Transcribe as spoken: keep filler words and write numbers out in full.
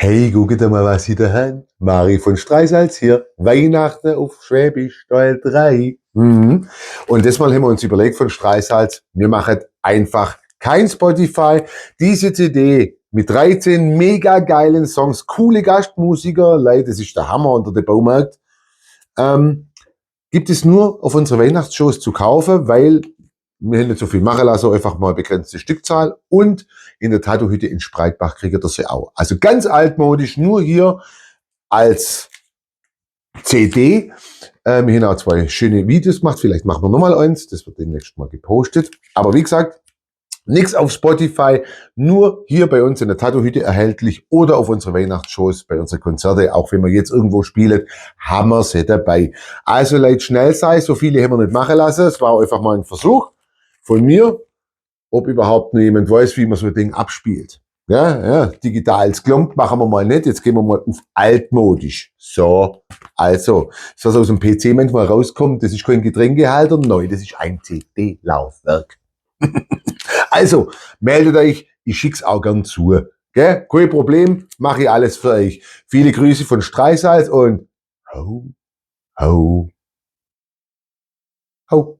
Hey, guckt emol, was ich do han. Mario von Streisalz hier. Weihnachten auf Schwäbisch Teil drei. Mhm. Und diesmal haben wir uns überlegt von Streisalz, wir machen einfach kein Spotify. Diese C D mit dreizehn mega geilen Songs, coole Gastmusiker, Leute, das ist der Hammer unter dem Baumarkt. Ähm, gibt es nur auf unsere Weihnachtsshows zu kaufen, weil wir haben nicht so viel machen lassen, einfach mal eine begrenzte Stückzahl. Und in der Tattoo-Hütte in Spreitbach kriegt ihr sie auch. Also ganz altmodisch, nur hier als C D. Äh, wir haben auch zwei schöne Videos gemacht. Vielleicht machen wir nochmal eins. Das wird demnächst mal gepostet. Aber wie gesagt, nichts auf Spotify, nur hier bei uns in der Tattoo-Hütte erhältlich oder auf unsere Weihnachtsshows, bei unseren Konzerten, auch wenn wir jetzt irgendwo spielen, haben wir sie dabei. Also Leute, schnell sein, so viele haben wir nicht machen lassen. Es war einfach mal ein Versuch von mir, ob überhaupt noch jemand weiß, wie man so ein Ding abspielt. Ja, ja, digitales Glomp machen wir mal nicht, jetzt gehen wir mal auf altmodisch. So, also, das, was aus dem P C manchmal rauskommt, das ist kein Getränkehalter, nein, das ist ein C D-Laufwerk. Also, meldet euch, ich schick's auch gern zu. Gell? Kein Problem, mache ich alles für euch. Viele Grüße von Streisalz und ho, ho, ho.